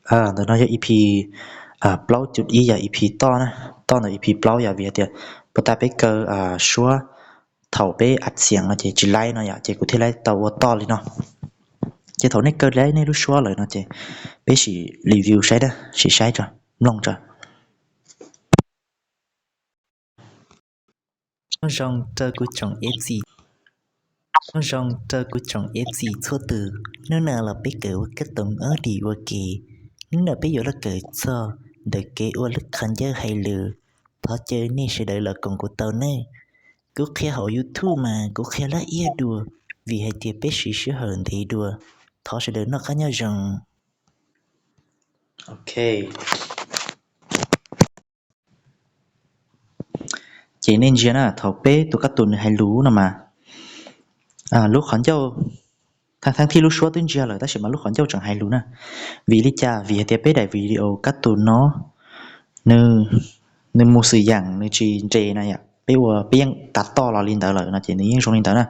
Ntawm no yog E P plaub cum ib yog E P toj na, toj ntawm E P plaub yog vim hais tias puas tas peb kaw suab thaum peb ua xiam no ces tsis laib no yom, ces kuv thiaj li tau ua toj li no. Ces thaum nej kaw laib nej lub suab lawm no ces peb sim review saib na, sim saib tso, mloog tso. Nyob zoo rau kuv tsoom F C, nyob zoo rau kuv tsoom F C txhua tus, hnub no los peb kawm ua kab toom ob dim ua ke. Hnub no peb yuav los kawm txog ntawm kev ua lub qhov ncauj hais lus. Thov caw nej sawv daws los koom kuv tau nawb. Kuv qhia hauv YouTube mas kuv qhia laj iab dua, vim hais tias peb siv sij hawm ntev dua. Thov sawv daws noj qab nyob zoo. Ok. Ces nej ntsia na, thaum peb tus kab tus nws hais lus no mas lub qhov ncauj, thaum thib lub suab twb ntsiag lawm tab sis mas lub qhov ncauj tseem hais lus na. Vim li cas? Vim hais tias peb daim video kab tus no nws mus xwm yaam nws tsis nres na yom, peb ua peb yeej tav toj los li ntawd lawm no ces nws yeej zoo li ntawd na.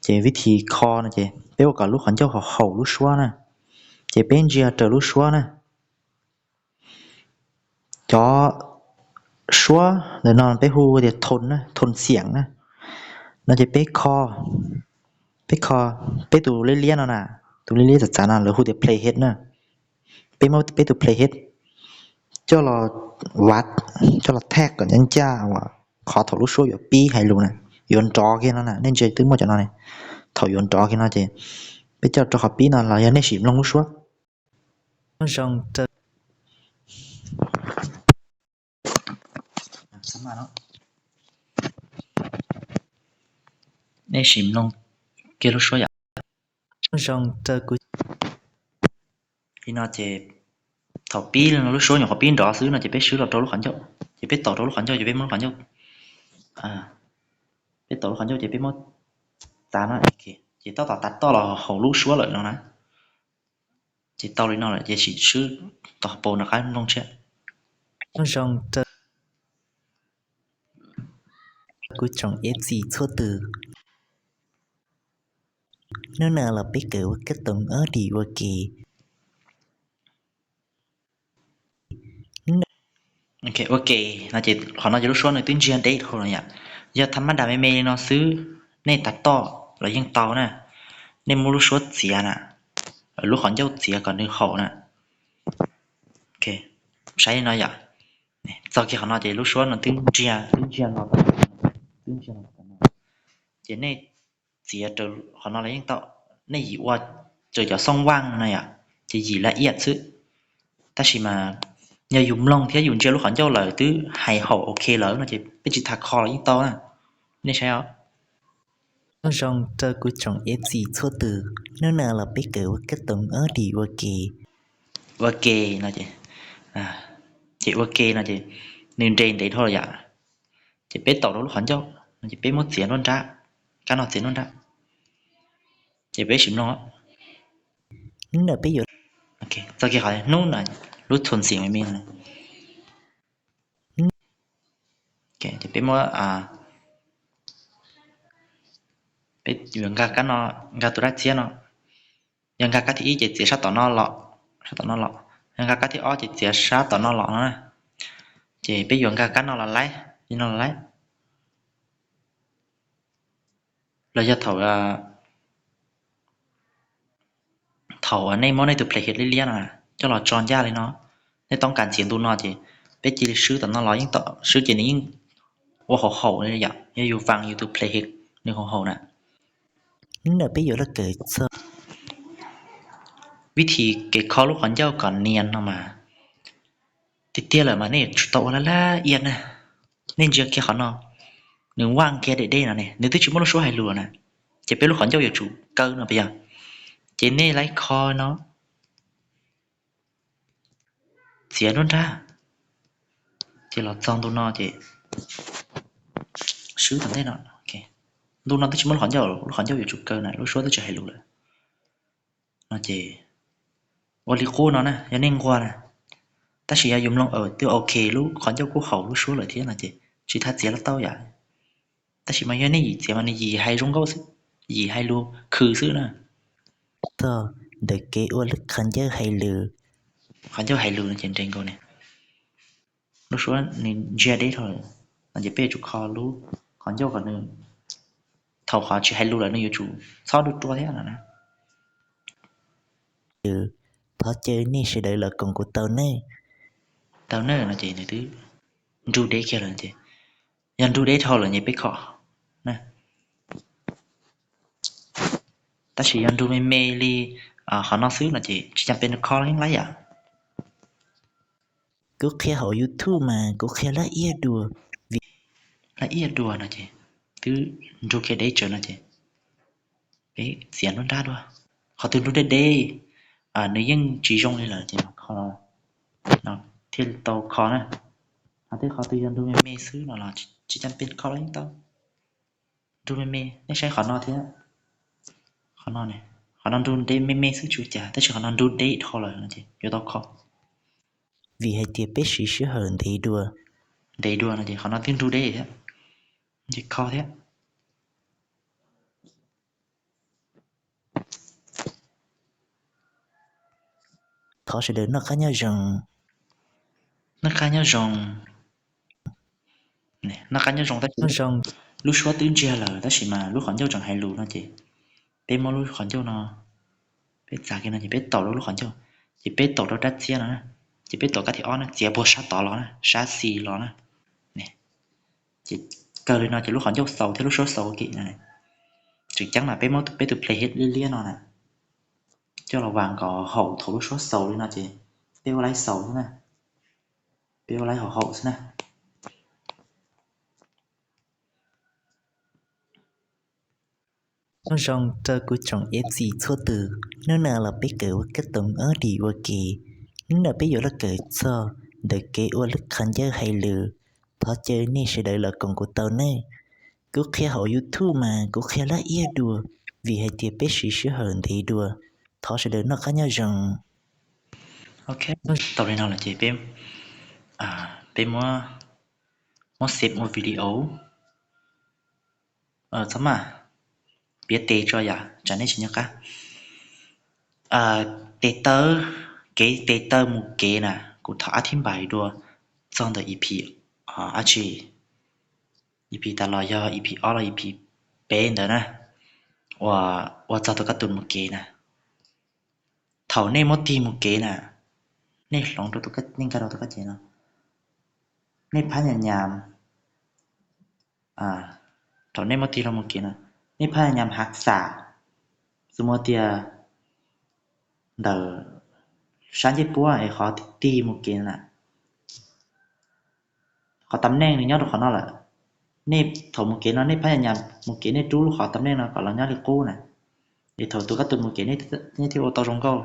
Ces vib thi kho no ces peb ua kom lub qhov ncauj haum haum lub suab na, ces peb ntsia raws lub suab na. Cov suab ntawm no peb hu tias thon na, thon xiam na. No ces peb kho, peb kho, peb tus liab liab no na, tus liab liab txav txav no lawv hu tias playhead na. Peb muab peb tus playhead coj los vav, coj los thaj kom ncaj ncaj uas qhov thaum lub suab yuav pib hais lus na, yuav nrov kiag no na. Nej ntsia twb muaj cov no ne, thaum yuav nrov kiag no ces peb coj rau qhov pib no los yog nej sim mloog lub suab. Nej sim mloog kiag lub suab yom. Li no ces thaum pib lub suab nyuam qhuav pib nrov xwb no ces peb swb los rau lub qhov ncauj, ces peb taus rau lub qhov ncauj ces peb muab lub qhov ncauj, peb taus lub qhov ncauj ces peb muab tav no, ces tab tom tav toj los haum lub suab lawm no na. Ces tau li no lawm ces sim swb tos pau nram qab mloog tshiab. Nyob zoo rau kuv tsoom F C txhua tus, hnub no los peb kawm ua kab toom ob dim ua ke. Ua ke no ces qhov no ces lub suab nws twb ntsiag deb dhau lawm yom. Yog tha mab das me me li no xwb, nej tav toj los yeej tau na. Nej muab lub suab txiav na, lub qhov ncauj txiav kom nws haum na. Saib li no yom, txog kiag qhov no ces lub suab no twb ntsiag, twb ntsiag los, twb ntsiag los no. Ces nej txiav raws qhov no los yeej tau, nej yim ua raws cov xooj vaj no yom, ces yim laj iaj xwb. Tab sis mas yog yus mloog thiab yus ntsia lub qhov ncauj lawm twb hais haum ok lawm no ces peb tsis tas kho los yeej tau na. Nej saib os. Nyob zoo rau kuv tsoom F C txhua tus, hnub no los peb kawm ua kab toom ob dim ua ke. Ua ke no ces, ces ua ke no ces nws nres ntev dhau lawm yom. Ces peb taus rau lub qhov ncauj no ces peb muab txiav nruab nrab, kab no txiav nruab nrab. Ces peb sim mloog. Hnub no peb yuav, txog kiag qhov hnub no, lub thon xiam me me no. Ces peb muab, peb yuav nkag kab no, nkag tus dab txiab no. Yog nkag kab thib ib ces txiav sab tom no los, sab tom no los. Yog nkag kab thib ob ces txiav sab tom no los no na. Ces peb yuav nkag kab no los laib, li no los laib. Los yog thaum, thaum nej muab nej tus playhead liab liab no coj los tso ncaj li no, nej toob kas txiav ntu no ces peb cia li swb tom no los yeej tau, swb ces nws yeej ua haum haum li yom, yog yus vaas yus tus playhead nws haum haum na. Hnub no peb yuav los kawm txog vib thi kev kho lub qhov ncauj kom nias no mas, tiag tiag lawm mas nej yuav tsum tau ua laj laj iab na. Nej ntsia kiag qhov no, nws vaj kiag deb deb no ne, nws twb tsis muaj lub suab hais lus na, ces peb lub qhov ncauj yuav tsum kaw no puas yog? Ces nej laib kho no, txiav nruab nrab, ces los txog ntu no ces swb tom ntej no. Ntu no twb tsis muaj lub qhov ncauj, lub qhov ncauj yuav tsum kaw na, lub suab twb tsis hais lus lawm. No ces ua li qub no na, yog nej nquag na. Tab sis yog yus mloog twb ok, lub qhov ncauj kuj haum lub suab lawm thiab no ces tsis tas txiav los tau yom. Tab sis mas yog nej yim txiav mas nws yim hais zoo nkauj xwb, yim hais lus khw xwb na. Txog ntawm kev ua lub qhov ncauj hais lus, Qhov ncauj hais lus no ces nres nkaus ne, lub suab nws ntsiag deb dhau lawm no ces peb yuav tsum kho lub qhov ncauj kom nws, thaum qhov tsis hais lus lawm nws yuav tsum txhob du rua thiab no na. Thov caw nej sawv daws los koom kuv tau nawb. Tau nawb no ces nws twb nrug deb kiag lawm ces, yog nrug deb dhau lawm ces peb kho na. Tab sis yog nrug me me li qhov no xwb no ces tsis cam peb nws kho yeej laib yam. Kuv qhia hauv YouTube mas kuv qhia laj iaj dua, vim laj iaj dua no ces twb nrug kiag deb tsawv no ces peb txiav nruab nrab dua. Qhov twg nrug deb deb, nws yeej tsis zoo li lawm ces kho no thiaj tau kho na. Ho tej qhov twg yog nrug me me xwb no los tsis cam peb kho los yeej tau. Nrug me me, nej saib qhov no thiab, qhov no, qhov no nrug deb me me xwb tsis ua cas, tab sis qhov no nrug deb dhau lawm no ces yuav tau kho. Vim hais tias peb siv sij hawm ntev dua, ntev dua no ces qhov no twb nrug deb thiab, ces kho thiab. Thov sawv daws noj qab nyob zoo. Noj qab nyob zoo. Noj qab nyob zoo tab sis lub suab twb ntsiag lawm tab sis mas lub qhov ncauj tseem hais lus no ces peb muab lub qhov ncauj no, peb txav kiag no ces peb taum rau lub qhov ncauj, ces peb taum rau rab txiab no na, ces peb taum kab thib ob na, txiav puag sab tod los na, sab xis los na. Ces kawg li no ces lub qhov ncauj xaus thiab lub suab xaus kiag. Tseem ceeb mas peb muab peb tus ples liab liab no na coj los vas nkaus haum thaum lub suab xaus li no ces peb ua laib xaus xwb na, peb ua laib haum haum xwb na. Nyob zoo rau kuv tsoom F C txhua tus, hnub no los peb kawm ua kab toom ob dim ua ke. Hnub no peb yuav los kawm txog ntawm kev ua lub qhov ncauj hais lus. Thov caw nej sawv daws los koom kuv tau nawb. Kuv qhia hauv YouTube mas kuv qhia laj iaj dua, vim hais tias peb siv sij hawm ntev dua. Thov sawv daws noj qab nyob zoo. Ok, tau li no lawm ces peb, peb muab, muab save ua video. Txhob maj, piav tes tso yom, tsam nej tsis nco qab. Tes taw, kev tes taw mus kev na, kuv thov ab thib npais dua txog ntawm EP, ab tsi, EP tas los yog EP ob los EP peb ntawd na, uas ua txog tus kab tus mus kev na. Thaum nej muab tig mus kev na, nej hloov rau, nej nkag rau tus kab ces no, nej phab nyas nyas, thaum nej muab tig los mus kev no, nej phab nyas nyas hav xam, xws mus tias ntawm sab ncej puab es qhov tig mus kev na, qhov tam neej nws nyob rau qhov no lawm. Nej thaum mus kev no nej phab nyas nyas mus kev, nej rub lub qhov tam neej no kom los nyob li qub na, es thaum tus kab tus mus kev nej thiaj ua tau zoo nkauj.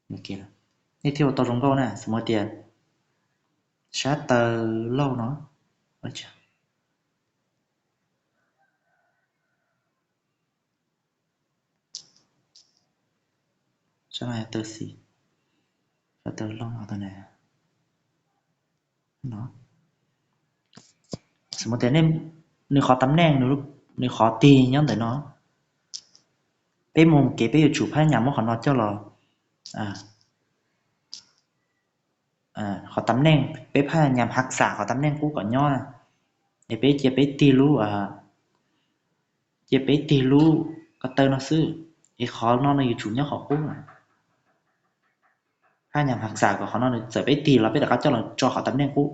Nej thiaj ua tau zoo nkauj na, xws mus tias sab taw lauj no, sab taw xis, sab taw lauj no, xws mus tias nws qhov tam neej, nws qhov tig nyob ntawm no, peb mus kev peb yuav tsum phab nyas muab qhov no coj los, qhov tam neej, peb phab nyas hav xam qhov tam neej qub kom nyob na, es peb cia peb tig lub, cia peb tig lub ko taw no xwb, es qhov no nws yuav tsum nyob qhov qub na. Phab nyas hav xam kom qhov no nws txawm peb tig los peb rov qab coj los tso qhov tam neej qub,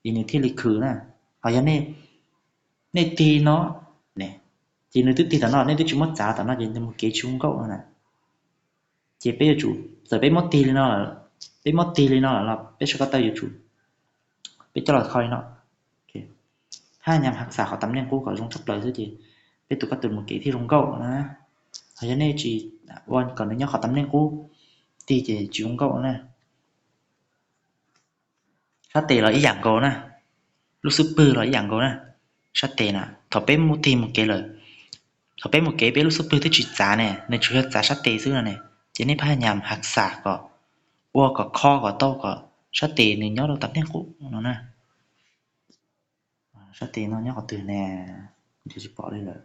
es nws thiaj li khwv na. Ho yog nej tig no, ces nws twb tig tom no, nej twb tsis muab txav tom no ces nws mus kev tsis zoo nkauj no na. Ces peb yuav tsum, txawm peb muab tig li no, peb muab tig li no lawm los peb sab ko taw yuav tsum, peb coj los kho li no, phab nyas hav xam qhov tam neej qub kom zoo tshaj plaws xwb ces peb tus kab tus mus kev thiaj zoo nkauj na. Ho yog nej tsis ua kom nws nyob qhov tam neej qub, tig ces tsis zoo nkauj na. Sab tes los ib yam nkaus na, lub xub pwg los ib yam nkaus na. Sab tes na, thaum peb muab tig mus kev lawm, thaum peb mus kev peb lub xub pwg twb tsis txav ne, nws tsuas yog txav sab tes xwb no ne, ces nej phab nyas hav xam kom, ua kom kho kom tau kom sab tes nws nyob rau tam neej qub no na. Sab tes no nyob qhov twg ne? Kuv tsis pom li lawm.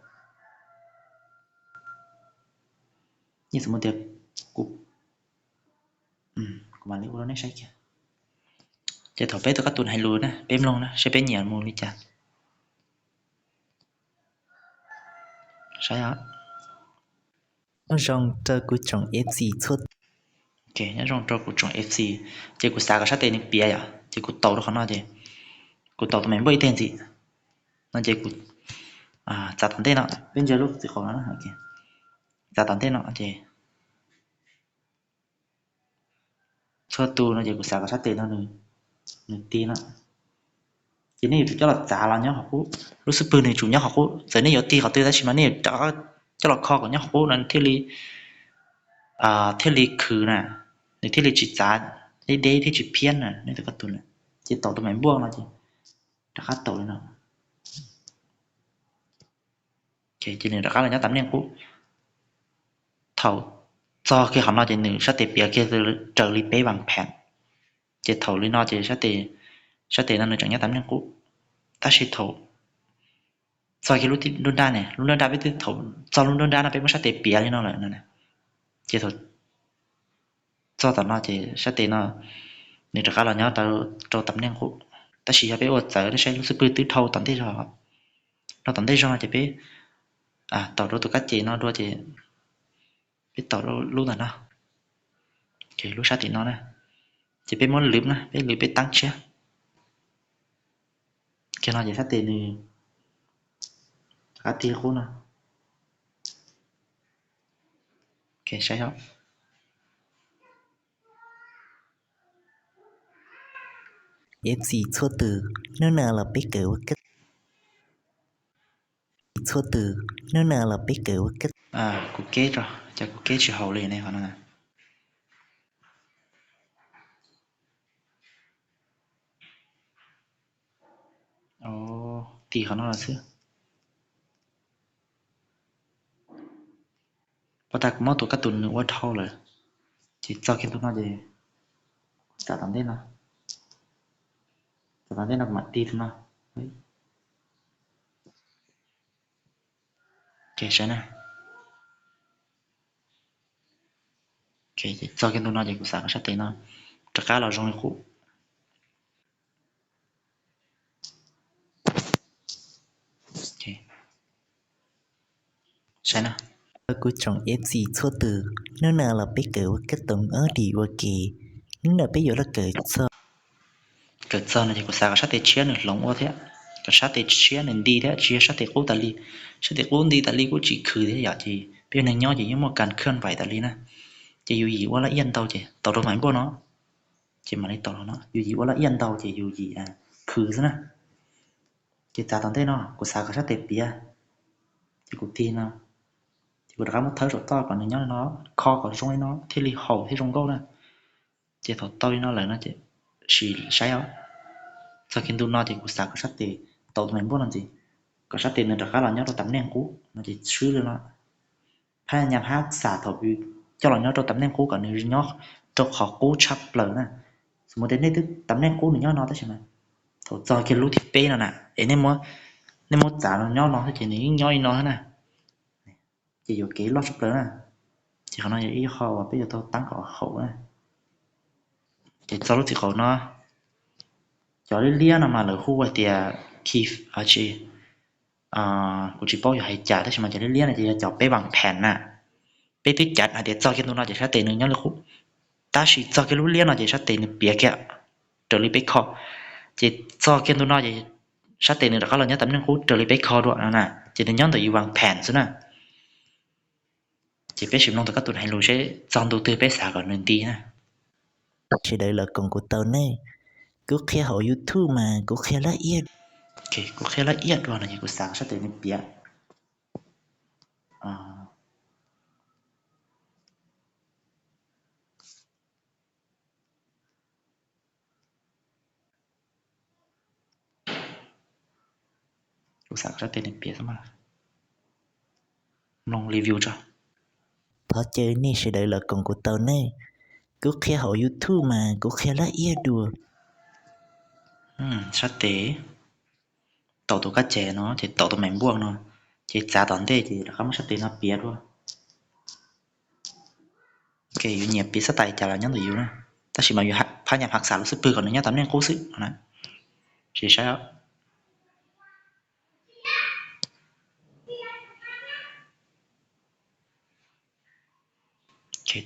Yeej xws mus tias kuv, Kuv mam li ua rau nej saib kiag. Ces thaum peb tus kab tus hais lus na, peb mloog na, saib peb nyiam mus li cas. Saib os. Nyob zoo rau kuv tsoom F C txhua tus. Nyob zoo rau kuv tsoom F C. Ces kuv xav kom sab tes nws piav yom, ces kuv taus rau qhov no ces kuv taus tus me npuaj ib teg ntxiv no ces kuv txav tom ntej no, peb ntsia lub txiv qaum no, txav tom ntej no ces txhua tus no ces kuv xav kom sab tes no nws tig no. Ces nej yuav tsum coj los txav los nyob qhov qub, lub xub pwg nws tsum nyob qhov qub, txawm nej yuav tig qhov twg tab sis mas nej yuav rov coj los kho kom nyob qhov qub no thiaj li thiaj li khwv na, nws thiaj li tsis txav deb deb thiab tsis phiab na, nej tus kab tus na. Ces taus tus me npuaj no ces rov qab taus li no. Ces nws rov qab los nyob tam nej qub. Thaum txog kiag qhov no ces nws sab tes piav kiag raws li peb vas phem. Ces thaum li no ces sab tes no nws tseem nyob tam nej qub. Tab sis thaum txog kiag lub nruab nrab ne, lub nruab nrab peb twb thaum txog lub nruab nrab no peb muab sab tes piav li no lawm no. Ces thaum txog tom no ces sab tes no nws rov qab los nyob rau tam nej qub. Tab sis yog peb ua txawv nej saib lub xub pwg twb dhau tom ntej zog, dhau tom ntej zog no ces peb taus rau tus kab ces no dua ces peb taus rau lub ntawm no, ces lub sab tim no na, ces peb muab lwv na, peb lwv peb tab tshiab. Kiag no ces sab tes nws rov qab tig qub no. Saib os. F C txhua tus, hnub no los peb kawm ua kab, txhua tus, hnub no los peb kawm ua kab. Kuv keb tso, cas kuv keb tsis haum li ne qhov no. Tig qhov no los xwb. Pov tag kuv muab tus kab tus nws ua dhau lawm, ces txog kiag tus no ces kuv xav tom ntej no, xav tom ntej no kuv mam tig tus no. Ces saib na. Txog kiag ntu no ces kuv xav kom sab tes no rov qab los zoo li qub. Saib na. Kuv tsoom F C txhua tus, hnub no los peb kawm ua kab toom ob dim ua ke. Hnub no peb yuav los kawm txog, kawm txog no ces kuv xav kom sab tes tshiab nws hloov ua thiab, kom sab tes tshiab nws nti thiab, tsis yog sab tes qub tas li. Sab tes qub nti tas li kuj tsis khwv thiab yom, ces peb ua neeg nyob ces yeej muaj kas khwj vais tas li na. Ces yus yim ua laj iaj ntau ces tau rau maiv npuaj no, ces mam li tau no, yus yim ua laj iaj ntau ces yus yim khwv xwb na. Ces txav tom ntej no kuv xav kom sab tes piav, ces kuv tig no, ces kuv rov qab muab thawb saum toj kom nws nyob li no, kho kom zoo li no thiaj li haum thiab zoo nkauj na. Ces thaum tau li no lawm no ces sim saib os. Txog kiag ntu no ces kuv xav kom sab tes tau tus maiv npuaj no ntxiv, kom sab tes nws rov qab los nyob rau tam neej qub no ces swb li no. Phab nyab hab xam thaum coj los nyob rau tam neej qub kom nws nyob rau qhov qub tshaj plaws na. Xws li tias nej twb tam neej qub nws nyob no tab sis mas thaum txog kiag lub thib peb no na, es nej muab txav no nyob no xwb ces nws yeej nyob li no xwb na. Ces yuam kev loj tshaj plaws na. Ces qhov no yog ib qho uas peb yuav tau teeb kom haum na. Ces txog lub txiv qaum no, cov liab liab no mas lawv hu hais tias khi, tsis, kuv tsis paub yog hais cas tab sis mas cov liab liab no ces yog cov peb vas phem na. Peb twb cav hais tias txog kiag ntu no ces sab tes nws nyob li qub, tab sis txog kiag lub liab no ces sab tes nws piav kiag raws li peb kho. Ces txog kiag ntu no ces sab tes nws rov qab los nyob tam neej qub raws li peb kho dua no na, ces nws nyob ntawm yus vas phem xwb na. Ces peb sim mloog tus kab tus hais lus seb txog ntu twg peb xav kom nws nti na. Sawv daws los koom kuv tau ne, kuv qhia hauv YouTube mas kuv qhia laj iaj, kuv qhia laj iaj dua no ces kuv xav kom sab tes nws piav. Kuv xav kom sab tes nws piav xwb mas. Mloog review tso. Thov caw nej sawv daws los koom kuv tau ne, kuv qhia hauv YouTube mas kuv qhia laj iaj dua. Sab tes tau tus kab ces no ces tau tus maiv npuaj no, ces txav tom ntej ces rov qab muab sab tes no piav dua. Yus nyiam piav xab tais cas los nyob ntawm yus na. Tab sis mas yus phab nyam hav xam los xwb pwg kom nws nyob tam neej qub xwb no na. Sim saib os.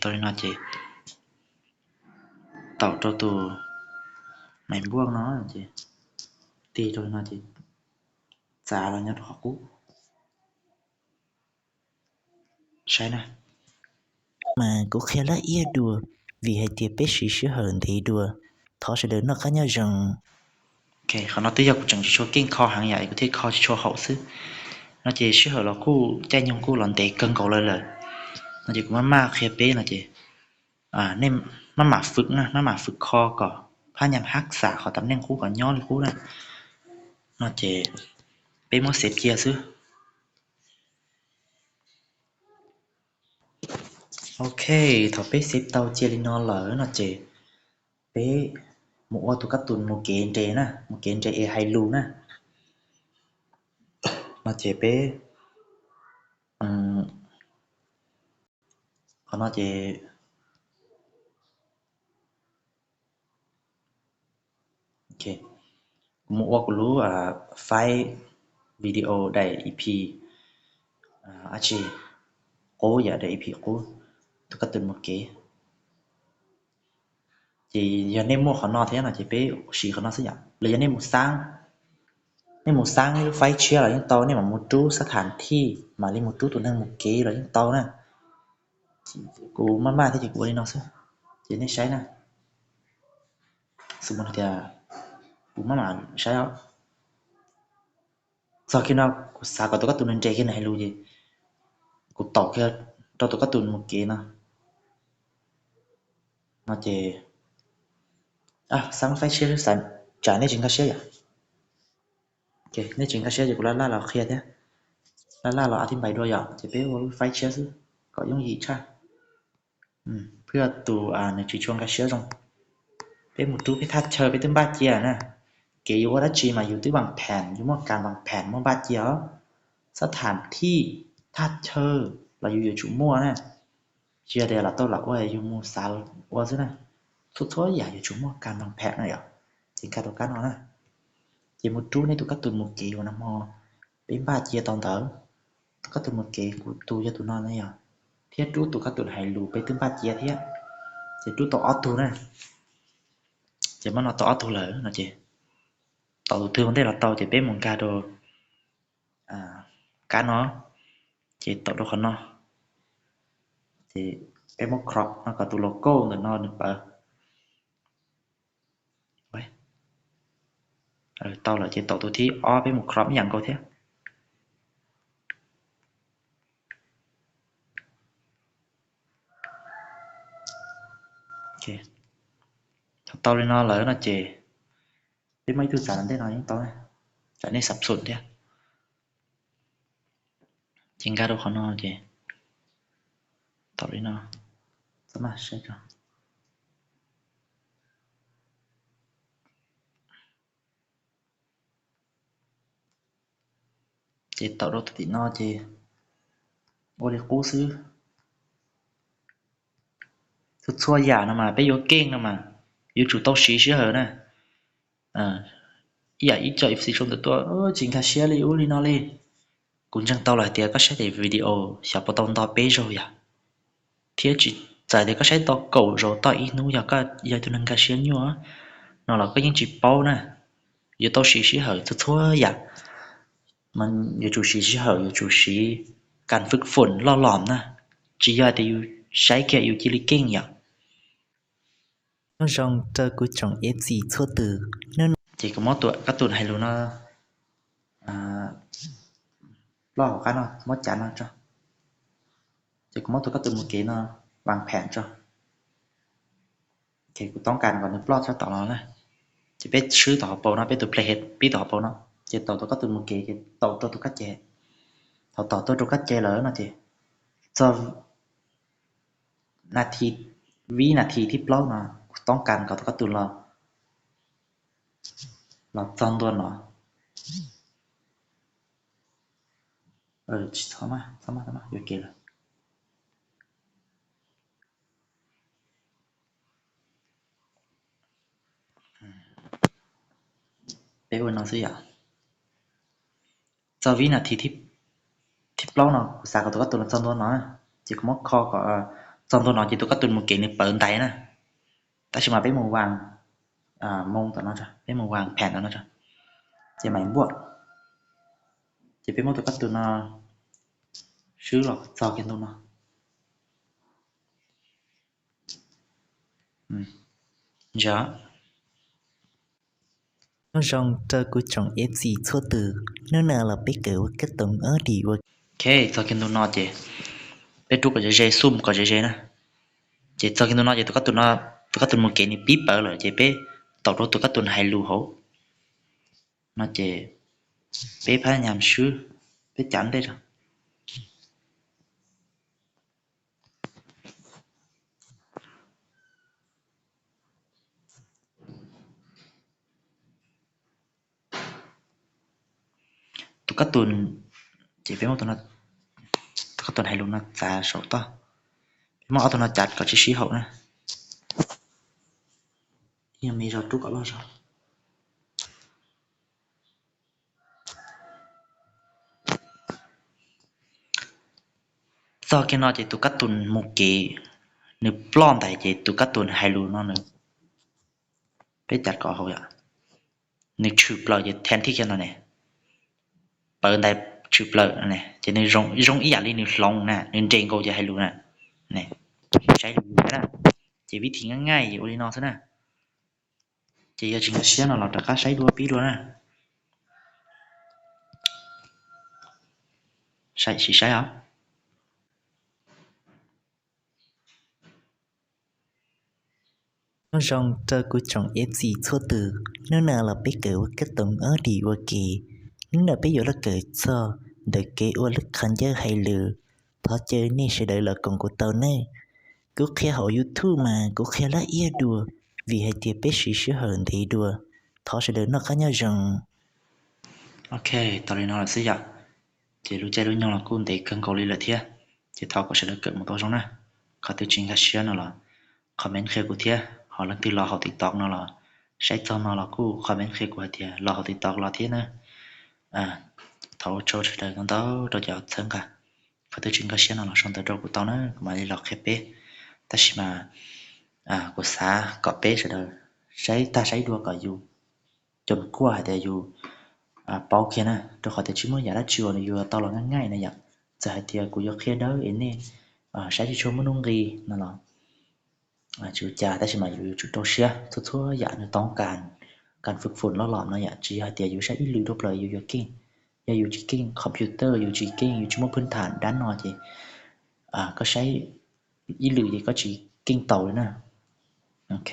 Tau li no ces taum rau tus maiv npuaj no ces tig rau li no ces txav los nyob rau qhov qub. Saib na. Mas kuv qhia laj iab dua, vim hais tias peb siv sij hawm ntev dua. Thov sawv daws noj qab nyob zoo. Qhov no twb yog kuv tseem tsis tshua keej kho heev yom, es kuv thiaj kho tsis tshua haum xwb. No ces sij hawm los kuj caij nyoog kuj los ntev kawg nkaus lawm lawm. No ces kuv maj mam qhia peb no ces maj mam fwm na, maj mam fwm kho kom phab nyam hav xam qhov tam neej qub kom nyob li qub na. No ces peb muab xev cia xwb. Ok, thaum peb xev tau cia li no lawm no ces peb mus ua tus kab tus mus kev nres na, mus kev nres es hais lus na. No ces peb, qhov no ces kuv mus ua kuv lub faib video daim ep, ab tsi, qub yom, daim ep qub, tus kab tus mus kev. Ces yog nej muaj qhov no thiab no ces peb siv qhov no xwb yom. Los yog nej mus xaab, nej mus xaab ib lub faib tshiab los yeej tau, nej mam mus rub xab tham thij, mam li mus rub tus neeg mus kev los yeej tau na. Kuv maj maj thiab ces kuv ua li no xwb, ces nej saib na. Xws li tias kuv maj mam saib os. Txog kiag no kuv xav kom tus kab tus nws nres kiag nws hais lus ces kuv taum kiag rau tus kab tus mus kev no. No ces xaab faib tshiab xwb, tsam nej tsis nkag siab yom. Nej tsis nkag siab ces kuv laj laj los qhia thiab, laj laj los a thib npais dua yom, ces peb ua lub faib tshiab xwb kom yooj yim tshaj. Phwj tus nws tsis tshua nkag siab zoo. Peb mus rub peb thaj chaw peb twb npaj cia na. Kev yuav ua dab tsi mas yus twb vaam phem, yus muaj kas vaam phem muaj npaj cia os. Xab tham thij, thaj chaw los yus yuav tsum muaj na. Tsis yog tias lam tau lam ua yus mus xav ua xwb na. Txhua txhua yam yuav tsum muaj kas vaam phem na yom. Ces nkag rau kab no na. Ces mus rub nej tus kab tus mus kev uas nag hmo peb npaj cia tau ntawd. Tus kab tus mus kev kuv tus yog tus no na yog, thiab rub tus kab tus hais lus peb twb npaj cia thiab. Ces rub tau ob tug na. Ces muab no tau ob tug lawm no ces taum tus twg ua ntej los tau ces peb mus nkag rau kab no, ces taum rau qhov no, ces peb muab crop no kom tus logo ntawm no nws pawv. Tau lawm ces taum tus thib ob peb mus crop ib yam nkaus thiab. Thaum tau li no lawm no ces peb muab ib tug txav ntawm ntej no yeej tau, tsam nej xav xum thiab. Ces nkag rau qhov no ces taum li no, txhob maj saib tso. Ces taum rau tim no ces ua li qub xwb. Txhua txhua yam no mas peb yuav keej no mas yuav tsum tau siv sij hawm na. Ib yam ib co F C sau ntawm tuaj tsis nkag siab li ub li no li. Kuv ntseeg tau los hais tias koj saib daim video xyov puas tau nto peb zaug yom, thiab tsis txais tias koj saib tau kaum zaus toj ib hnub yog koj yog tus neeg nkag siab nyuaj no los koj yeej tsis paub na. Yuav tau siv sij hawm txhua txhua yam. Yuav tsum siv sij hawm, yuav tsum siv kas fwm foom loj lom na, tsis yog tias yus saib kiag yus cia li keej yom. Nyob zoo rau kuv tsoom F C txhua tus. Ces kuv muab tus kab tus hais lus no ploj hauv qab no, muab cav no tso. Ces kuv muab tus kab tus mus kev no vaam phem tso. Ces kuv toob kas kom nws ploj txog tom no na. Ces peb swb tom hauv paus no, peb tus playhead pib tom hauv paus no, ces taum tus kab tus mus kev ces taum rau tus kab ce. Thaum taum tuaj rau kab ce lawm no ces txog nas this, vib nas this thib plaub no, kuv toob kas kom tus kab tus los, los txog ntua no. Tsis txhob maj, txhob maj, txhob maj, yuam kev lawm. Peb ua no xwb yom. Txog vib nas this thib plaub no kuv xav kom tus kab tus no txog ntua no, ces kuv muab kho kom txog ntua no ces tus kab tus mus kev nws pawv ntais na. Tab sis mas peb mus vas moo tom no, peb mus vas pham tom no, ces mais npuaj, ces peb muab tus kab tus no swb los txog kiag ntu no. Nyob zoo rau kuv tsoom F C txhua tus, hnub no los peb kawm ua kab toom ob dim ua. Ok, txog kiag ntu no ces peb rub kom ze ze, zoom kom ze ze na. Ces txog kiag ntu no ces tus kab tus no, tus kab tus mus kev nws pib pawv lawm ces peb taum rau tus kab tus hais lus hauv no ces peb phab nyas swb, peb cav ntej tso. Tus kab tus, ces peb muab tus kab tus hais lus no txav saum toj, peb muab ob tug no cav kom tsis sib haum na. Ib me zog rub kom loj zog. Txog kiag no ces tus kab tus mus kev nws ploj ntais ces tus kab tus hais lus no nws, peb cav kom haum yom, nws tshwm plaws ces then thij kiag no ne, pawv ntais tshwm plaws ces nws zoo ib yam li nws hloov na, nws nres nkaus ces hais lus na. Saib lus thiab na, ces vib thim nqaij nqaij ua li no xwb na. Ces yog tsis nkag siab no los rov qab saib dua pib dua na. Saib, sim saib os. Nyob zoo rau kuv tsoom F C txhua tus, hnub no los peb kawm ua kab toom ob dim ua ke. Hnub no peb yuav los kawm txog ntawm kev ua lub qhov ncauj hais lus. Thov caw nej sawv daws los koom kuv tau nawb. Kuv qhia hauv YouTube mas kuv qhia laj iab dua, vim hais tias peb siv sij hawm ntev dua. Thov sawv daws noj qab nyob zoo. Ok, tau li no lawm xwb yom. Ces lub caij lub nyoog los kuj ntev kawg nkaus li lawm thiab, ces thov kom sawv daws kawm mus tau zoo na. Qhov twg tsis nkag siab no los comment qhia kuv thiab, ho leej twg los hauv TikTok no los saib txog no los kuj comment qhia kuv hais tias los hauv TikTok los thiab na. Thov ua tsaug sawv daws ntau ntau rau cov txhawb nqa. Qhov twg tsis nkag siab no los sau ntawv rau kuv tau na, kuv mam li los qhia peb. Tab sis mas kuv xav kom peb sawv daws saib tag saib dua kom yus cov kuaj hais tias yus paub kiag na, rau qhov tias tsis muaj yam dab tsi uas nws yuav tau los nqaij nqaij na yom. Txawm hais tias kuv yuav qhia dawb es nej saib tsis tshua muaj nuj nqis no los tsis ua cas, tab sis mas yus yuav tsum rau siab, txhua txhua yam nws toob kas, kas fwm fwm loj los no yom, tsis yog hais tias yus saib ib lwm dhau plaws yus yuav keej. Yog yus tsis keej computer, yus tsis keej, yus tsis muaj phwj tham dab no ces koj saib ib lwm ces koj tsis keej tau li na. Ok,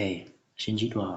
sib ntsib dua.